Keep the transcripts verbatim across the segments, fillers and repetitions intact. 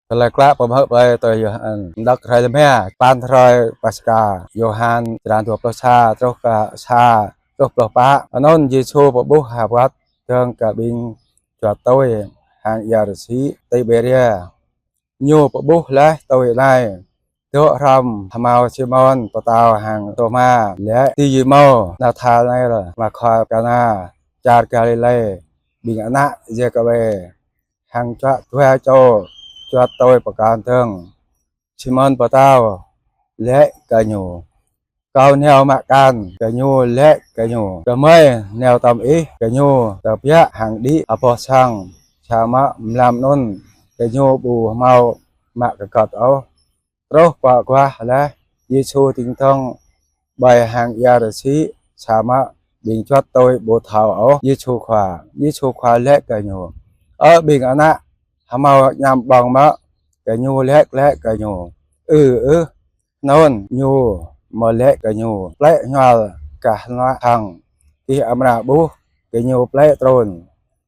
Tơlơi klă pơmơ̆ ƀơi tui Yôhan. Đŏk hrơi lơma, păn hrơi Paskha. Yôhan, črăn dua pluh sa, truh kơ sa, truh pluh pă. Anŭn Yêsu pơƀuh ha wơ̆t dơ̆ng kơ ƀing čuăt tui hăng ia rơsĭ Tiberia. Ñu pơƀuh laih tui anai: Dŏ hrŏm hmâo Simôn Pơtâo hăng Tôma, lĕ Didimô, Nathanael, mă khua Kana, čar Galilê, ƀing ană Yakôbê, hăng čuăt dua čô čuăt tui pơkŏn dơ̆ng. Simôn Pơtâo lĕ kơ ñu: Kâo nao mă akan. Gơñu lĕ kơ ñu: Gơmơi nao tom ih. Gơñu tơbiă hăng đĭ ha boh sang, samơ̆ mlam anŭn gơñu ƀu hmâo mă kơkŏt ôh. Truh pơ aguah laih, Yêsu dĭng dơ̆ng ƀơi hăng ia rơsĭ, samơ̆ ƀing čuăt tui ƀu thâo ôh Yêsu Khua. Yêsu Khua lĕ kơ ñu: Ơ ƀing ană, hmâo añăm ƀơ̆ng mơ̆? Gơñu lĕ glaĭ kơ ñu: Ư ưh. Anŭn ñu mơ̆ lĕ kơ ñu: Plĕ hñuăl gah hnuă hăng, gih amra ƀuh gơñu plĕ trŭn,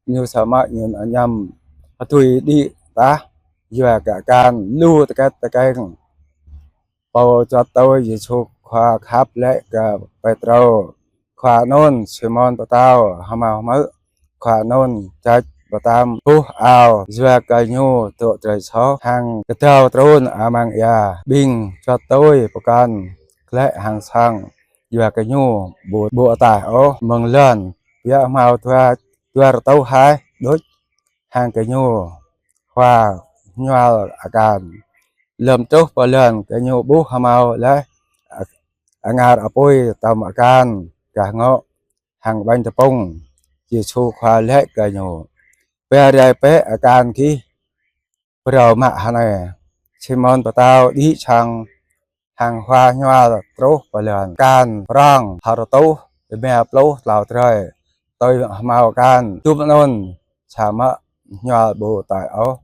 ñu samơ̆ ñu añăm hơdui đĭ tah, yua kơ akan lu tơkĕt tơkeng. Pô čuăt tui Yêsu Khua khăp lĕ kơ Pêtrô: Khua anŭn Simôn Pơtâo hmâo hmư̆? Khua anŭn čăč pơtăm buh ao, yua kơ ñu dŏ drơi soh hăng kơdâo trŭn amăng ia. Ƀing čuăt tui pơkŏn glaĭ hăng sang, yua kơ ñu ƀu, ƀu ataih ôh. Mơ̆ng lŏn biă hmâo dua, dua rơtuh haih đôč hăng gơñu hua hñuăl akan. Lơ̆m truh pơ lŏn, gơñu ƀuh hmâo laih angar apui tom akan gah ngŏ hăng ƀañ tơpŭng. Yêsu Khua lĕ kơ ñu: Ba rai bĕ akan gih phrâo mă hơnai. Simôn Pơtâo đĭ čang hăng hua hñuăl truh pơ lŏn. Akan prŏng ha rơtuh lơma pluh klâo drơi. Tui hmâo akan dŭm anŭn, samơ̆ hñuăl ƀu ataih ôh.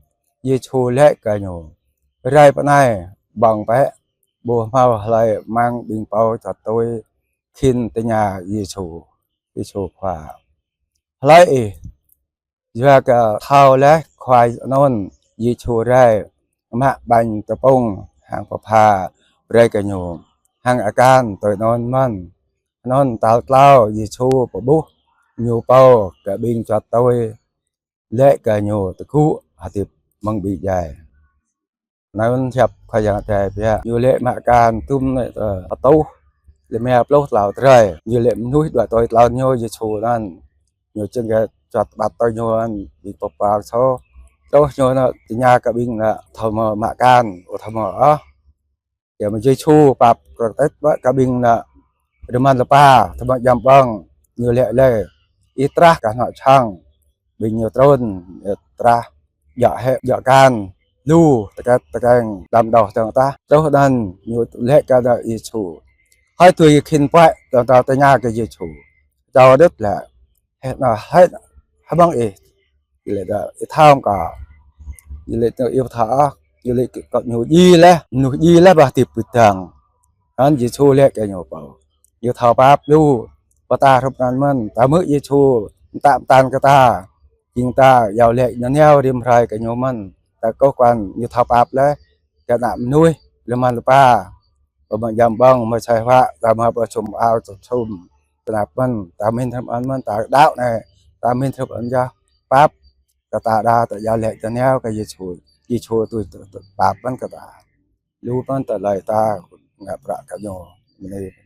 Yêsu lĕ kơ ñu: Rai pơ anai, ƀơ̆ng bĕ. Ƀu hmâo hlơi amăng ƀing pô čuăt tui khĭn tơña Yêsu, Yêsu Khua: Hlơi ih? Yua kơ thâo laih Khua anŭn, Yêsu rai, mă ƀañ tơpŭng hăng pơpha brơi kơ ñu, hăng akan tui anŭn mơ̆n. Anŭn tal klâo Yêsu pơƀuh ñu pô kơ ƀing čuăt tui, lĕ kơ ñu: Tơgŭ hơdip mơ̆ng ƀing djai. Anŭn hiăp Khua Yang Adai biă. Ñu lĕ mă akan dŭm anai, ơ, rơtuh lơma pluh klâo drơi. Ñu lĕ mơnuih đuaĭ tui tlôn ñu, Yêsu anŭn. Ñu čơ̆ng kơ čuăt tơƀăt tui ñu anŭn, ƀing pơpă soh. Truh ñu anŭn tơña kơ ƀing anŭn thâo hmâo mă akan, ƀu thâo hmâo ôh. Yua mơ̆ Yêsu pap kơ tĕt ƀă kơ ƀing anŭn rơmăn lơpa, thâo mă jăm ƀơ̆ng, ñu lĕ lĕ: Ih trah gah hnuă čang. Ƀing ñu trŭn, ñu trah djă hĕ, djă akan lu tơkĕt tơkeng, đăm đôč tơng tah. Truh anŭn ñu lĕ kơ anŭn Yêsu: Hơi tui khĭn puăi, tơl tơña kơ Yêsu: Čô đôč lĕ? Hĕ anŭn, hĕ, hơbăng ih? Ñu lĕ: Ih thâo kơ. Ñu lĕ: Tơ ih thâo. Ñu lĕ kơ ñu djai laih, mơnuih djai laih ƀơi hơdip pơdang. Anŭn Yêsu lĕ kơ ñu pô: Ñu thâo pap lu, pơtă hrup anŭn mơ̆n. Ta hmư̆ Yêsu mơtă mơtăn kơ ta, jing ta iâu laĭ nanao rĭm hrơi kơ ñu mơ̆n. Ta kơkuh kơ ñu thâo pap laih kơ ană mơnuih rơmăn lơpa, pơmă jăm ƀơ̆ng, mơsai huă, ta mă pơsum ao tơsum tơnap mơ̆n. Ta mĭn hrup anŭn mơ̆n, ta đaŏ anai, ta mĭn hrup anŭn yơh, pap kơ ta đa, ta iâu laĭ nanao kơ Yêsu. Yêsu tui, tui, tui pap mơ̆n kơ ta. Lu mơ̆n tơlơi ta ngă bruă kơ ñu mơ̆n anai.